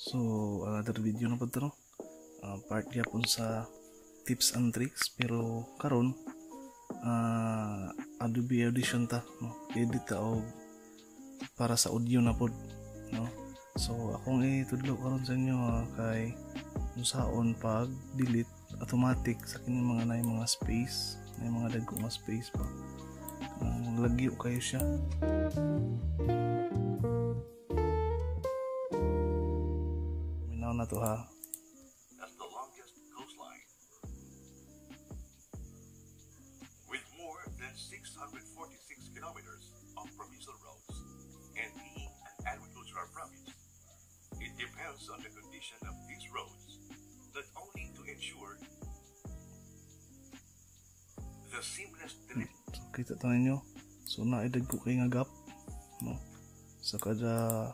So another video na pud to, no? Part gyapon sa tips and tricks, pero karon Adobe Audition ta, no? Edit ta og para sa audio na pod, no? So akong itudlo karon sa inyo kay unsaon pag delete automatic sa kini mga naay mga space, naay mga dagko nga space pa. Lagyo kayo siya. Minaw na to ha. As the longest coastline. With more than 646 kilometers of provincial roads and being an agricultural province, it depends on the condition of these roads not only to ensure the seamless delivery So kita ta ninyo. So naay dagko kay nga gap, no? Sa kada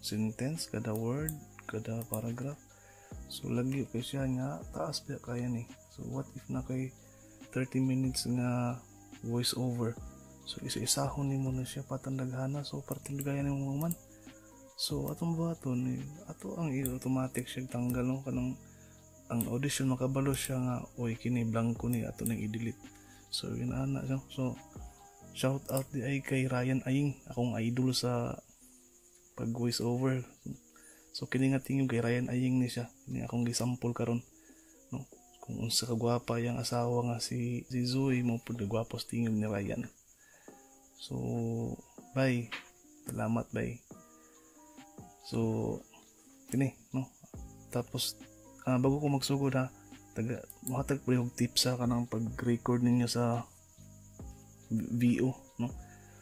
sentence, kada word, kada paragraph. So lagyo kay siya nga taas pa kaya ni. So what if na kay 30 minutes nga voice over? So isa-isahon nimo na siya patandaghana, so partindugayan nimo man. So atong buhaton ni ato ang i-automatic siya tanggal, no, kanang ang Audition makabalo siya nga, "Oy, kini blanko ni, ato nang i-delete." So yun ana siya. So shout out di ay kay Ryan Aying, akong idol sa pag voice over. So kini nga tingog kay Ryan Aying ni siya. Kini akong gisample karon, no? Kung unsa ka gwapa yang asawa nga si Zoe, mo pud gwapo sa tingog ni Ryan. So bye. Salamat, bye. So kini, no? Tapos bago ko magsugod ha, taga mohatag po yung tips sa kanang pag-record ninyo sa VO, no?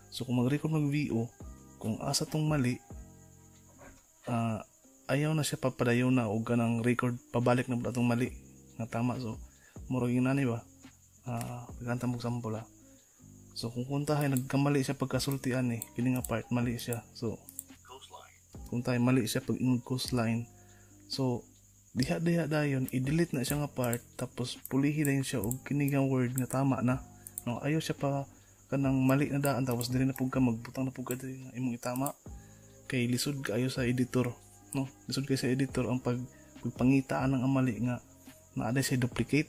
So kung mag-record mag VO, kung asa tong mali, ayaw na siya papadayon na og kanang record pabalik na atong mali nga tama. So murag yung nani ba? Pagkanta mo sample ha. So kung kuntahay nagkamali siya pagkasultian eh, kini nga part mali siya. So coastline. Kung tayo mali siya pag ingod coastline. So diha diha dayon i-delete na siya nga part, tapos pulihi dayon siya og kini nga word nga tama na. No, ayaw siya pa kanang mali na daan tapos diri na pud ka magbutang na pud ka diri nga imong itama kay lisod kaayo sa editor, no? Lisod kay sa editor ang pagpangitaan ng mali nga naa siya duplicate.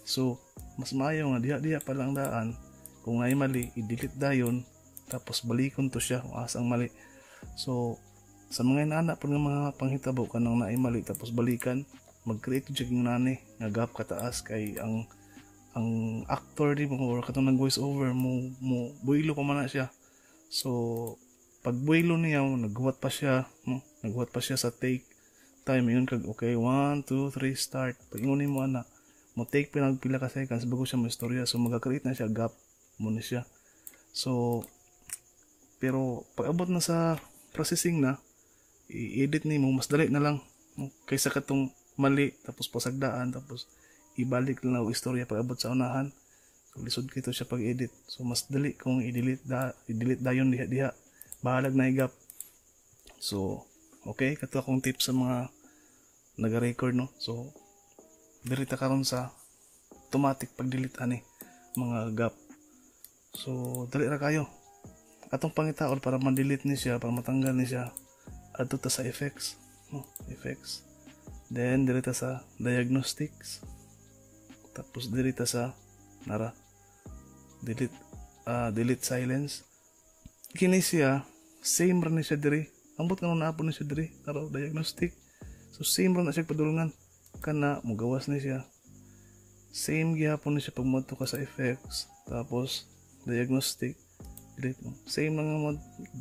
So mas maayo nga diha diha pa lang daan, kung naay mali i-delete dayon, tapos balikon to siya kung asa ang mali. So sa mga inana pud nga mga panghitabo, kanang naay mali tapos balikan, mag-create jud yung nani nga gap kataas kay ang actor di mo or katong nag voice over mo builo pa man na siya. So pag builo niya, naghuwat pa siya, no? Naghuwat pa siya sa take time, yun kag, "Okay, 1 2 3, start." Pag ingon nimo ana, mo take pa pila ka seconds bago siya mo istorya, so maga-create na siya gap mo na siya. So pero pag abot na sa processing na i-edit nimo, mas dali na lang, no? Kaysa katong mali tapos pasagdaan tapos ibalik lang og istorya pag abot sa unahan. So lisod kito siya pag-edit. So mas dali kung i-delete dayon diha diha, bahalag na gap. So okay, kato akong tip sa mga naga-record, no? So diri ta karon sa automatic pag-delete ani mga gap. So dali ra kayo. Atong pangitaon para ma-delete ni siya, para matanggal ni siya, adto ta sa effects, no? Effects, then diri ta sa diagnostics, tapos diri ta sa nara delete, delete silence. Kini siya same ra ni siya diri. Ambot nga naapon ni siya diri, nara diagnostic. So same ra na siya padulngan kana, mugawas ni siya. Same gihapon ni siya pag moadto ka sa effects tapos diagnostic, delete mo. Same lang nga mo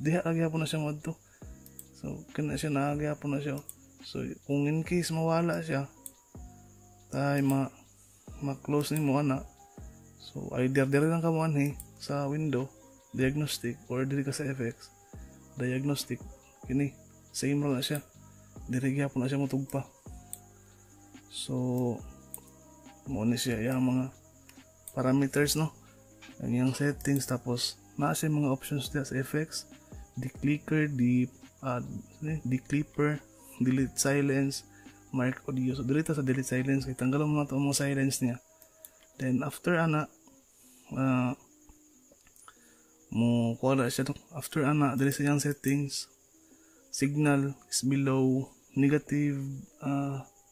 diha ra gihapon na siya moadto. So kana siya, naa gihapon na siya. So kung in case mawala siya tay ma-close nimo ana, so either diri lang ka mo anhi sa window, diagnostic, or diri ka sa effects, diagnostic. Kini same ra na siya, diri gihapon na siya motugpa. So mo ni siya yang mga parameters, no, ang iyang settings. Tapos naa siya mga options diya sa effects: declicker, declipper, delete silence, mark audio. So dili ta sa delete silence kay tanggalon mo na to ang mga silence niya. Then after ana, mo kuha na siya to. After ana, dili sa iyang settings, signal is below negative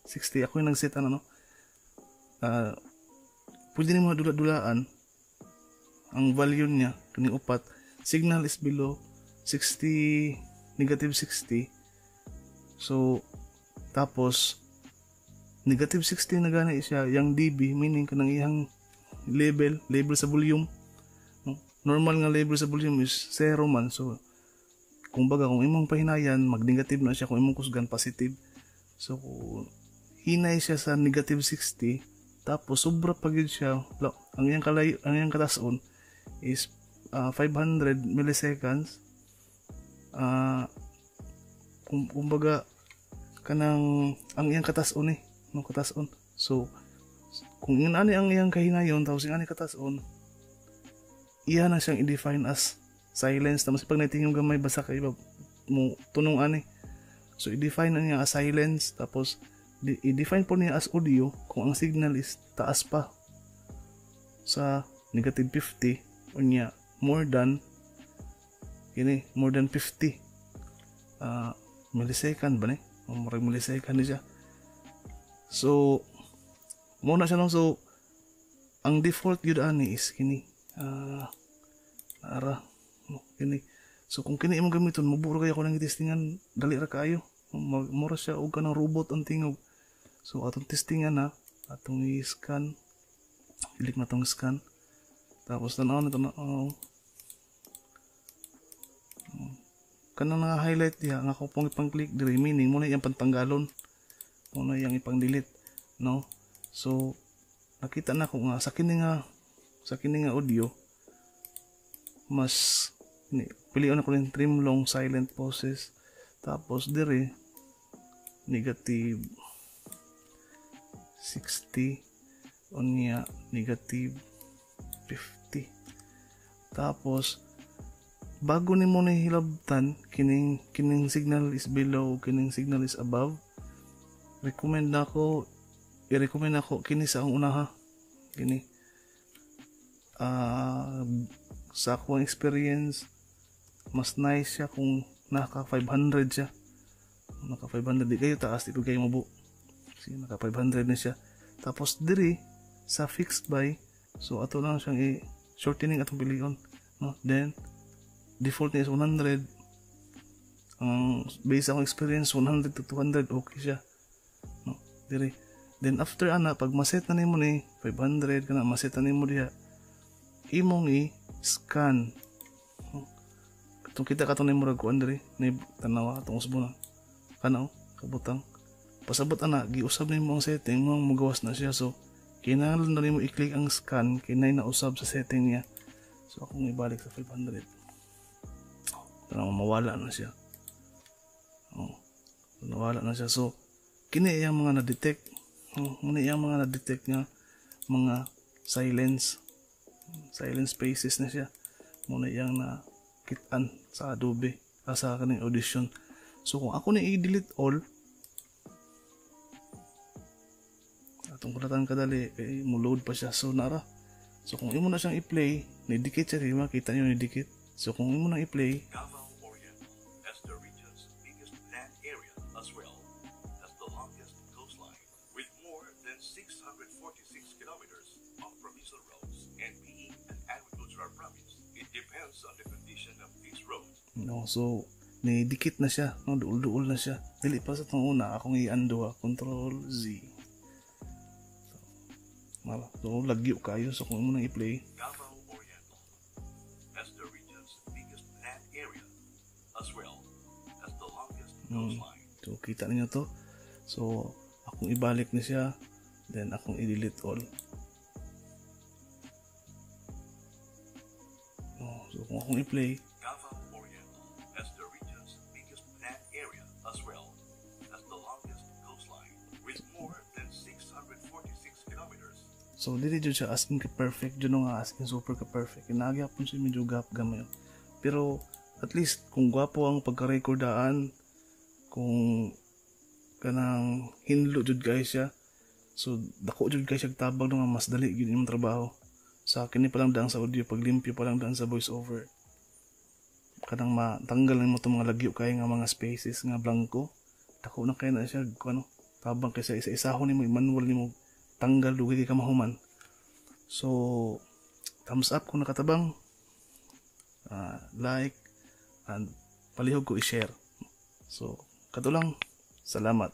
60. Ako yung nag-set ano, no? Pwede nimo dula-dulaan ang value niya kining upat. Signal is below 60, negative 60. So tapos negative 60 na gani siya yang dB, meaning kanang iyang level level sa volume, no? Normal nga level sa volume is 0 man. So kumbaga kung imong pahinayan, mag negative na siya. Kung imong kusgan, positive. So hinay siya sa negative 60, tapos sobra pa gyud siya. Ang iyang kalayo, ang iyang katason is 500 milliseconds. Kumbaga kanang ang iyang katason eh, no, katason. So kung ingon ani ang iyang kahinayon tapos ing ani katason, iya na siyang i-define as silence. Tapos pag naitingog gamay basa kay mo tunong ani. So i-define na niya as silence, tapos i-define po niya as audio kung ang signal is taas pa sa negative 50, unya more than kini, more than 50 millisecond ba ni? O, murag millisecond ni siya. So mo na siya, no? So ang default gyud ani is kini, ara, no, kini. So kung kini imong gamiton, muburo kayo ko nang testingan, dali ra kaayo. Mura siya og kanang robot ang tingog. So atong testingan na, atong i-scan, click na tong scan, tapos tanaw na to na, oh. Kanang nga highlight diha nga ako pong ipang-click diri, meaning mo na iyang pantanggalon, mo na iyang ipang-delete, no? So nakita na ko nga sa kini nga audio mas ni pilion ako ning trim long silent pauses, tapos diri negative 60, unya negative 50. Tapos bago nimo ni hilabtan kining signal is below, kining signal is above, recommend na ako i-recommend ako kini sa akong unaha kini. Sa akong experience, mas nice siya kung naka 500 siya, naka 500. Di kayo taas, di ko kayo mabu. Sige, naka 500 na siya. Tapos diri sa fixed by, so ato lang siyang i shortening atong pilion, no? Then default niya is 100. Ang based sa akong experience, 100 to 200 okay siya, no, diri. Then after ana, pag maset na nimo ni 500 kana, maset na nimo diha, imong i scan, no? Katong kita katong nimo rag kuan diri ni, tanawa atong usbo na kana, oh, kabutang pasabot ana, giusab nimo ang setting mo, mugawas na siya. So kinahanglan na nimo i-click ang scan kay nay nausab sa setting niya. So akong ibalik sa 500. Tanawa, mawala na siya. Oh, nawala na siya. So kini iyang mga na-detect, oh, muna iyang mga na-detect nga mga silence silent spaces na siya. Muna iyang na kitan sa Adobe, sa kaning Audition. So kung ako ni i-delete all, atong kulatan kadali kay mo load pa siya. So nara. So kung imo na siyang i-play, ni-dikit siya, di ba? Kita niyo ni-dikit. So kung imo nang i-play, Davao Oriental as the region's biggest land area as well as the longest coastline, with more than 646 kilometers of provincial roads and being an agricultural province, it depends on the condition of these roads. No, so ni-dikit na siya, no, duol-duol na siya. Dili pa sa itong una, akong i-undo, ha, Control Z. So, mara, so lagyo kayo. So kung imo nang i-play, Davao Oriental as the region's biggest land area as well as the longest coastline. So kita ninyo to. So akong ibalik ni siya, then akong i-delete all. Oh, so kung akong i-play, Davao Oriental as the region's biggest land area as well as the longest coastline, with more than 646 kilometers. So dili jud siya as in ka perfect jud, no, nga as in super ka perfect. Kinagi pud siya medyo gap gamay. Pero at least kung gwapo ang pagka-recordaan, kung kanang hinlo jud kay siya, so dako jud kay siya tabang, no, nga mas dali gyud imong trabaho. Sa kini pa lang daan sa audio, paglimpyo pa lang daan sa voice over, kanang matanggal nimo tong mga lagyo kay nga mga spaces nga blanco. Dako na kaayo na siya ano, tabang kaysa isa-isahon nimo, manual nimo tanggal, dugay kay ka mahuman. So thumbs up kung nakatabang, like and palihog ko i-share. So kato lang, salamat.